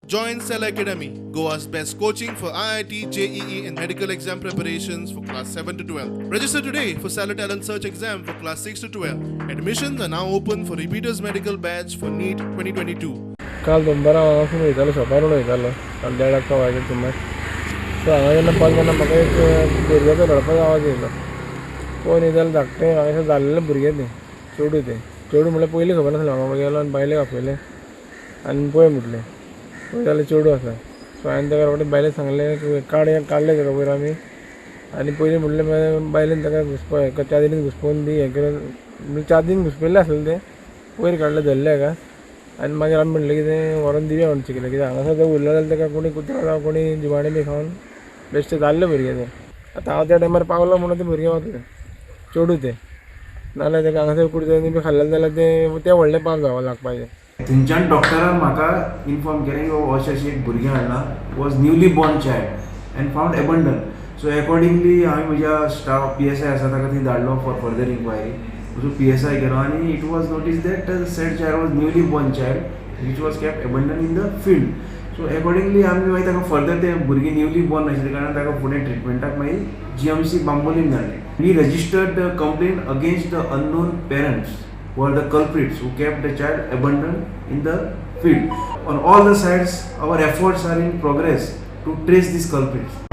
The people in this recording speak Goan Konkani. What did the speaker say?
Join Cell Academy, Goa's best coaching for IIT, JEE, and medical exam preparations for class 7 to 12. Register today for Cellar Talent Search exam for class 6 to 12. Admissions are now open for repeaters medical batch for NEET 2022. काल दनपारां हांव हांगासून वयतालो, शॉपार वयतालो काल देडाक वरांचेर सुमार. सो हांगा जेन्ना पावलो तेन्ना म्हाका एक भुरग्याचो रडपाचो आवाज येयलो. पळोवन येयलो जाल्यार धाकटें हांगासर जाल्लेलें भुरगें तें, चेडूं तें. चेडूं म्हणल्यार पयलीं खबर नासलें म्हाका. गेलो आनी बायलेक आपयलें आनी पळय म्हटलें. पळय जाल्यार चेडूं आसा. सो हांवें ताका रोखडें बायलेक सांगलें की काड काडलें ताका वयर आमी. आनी पयलीं म्हटलें बायलेन ताका घुसपो चादरीन घुसपोवन बी हें केलें. म्हणजे चादरीन घुसपयल्लें आसलें तें, वयर काडलें, धरलें हाका. आनी मागीर आमी म्हणलें कितें व्हरोन दिवया म्हणून चिकलें, कित्याक हांगासर जर उरलें जाल्यार ताका कोणी कुत्रो जावं कोणी जिवाणें बी खावन बेश्टें जाल्लें भुरगें तें. आतां हांव त्या टायमार पावलो म्हणून तें भुरगें वतलें, चेडूं तें. नाल्यार ताका हांगासर कुत्र्यांनी बी खाल्लें जाल्यार तें तें व्हडलें पाप जावं लागपाचें. थंयच्यान डॉक्टरान म्हाका इन्फॉर्म केलें की बाबा अशें अशें एक भुरगें हाडलां, was newly born child and found abandon. So accordingly हांवें म्हज्या स्टाफ पीएसआय आसा ताका थंय धाडलो for further inquiry. So PSI गेलो आनी it was notice that said child was newly born child which was kept abandon in the field. So accordingly आमी मागीर ताका फर्दर ते भुरगीं न्यूली बॉर्न आशिल्ले कारणान ताका फुडें ट्रिटमेंटाक मागीर जीएमसी बांबोलीम धाडलें. We registered the complaint against the unknown parents who are the culprits who kept the child abandoned in the field. On all the sides, our efforts are in progress to trace these culprits.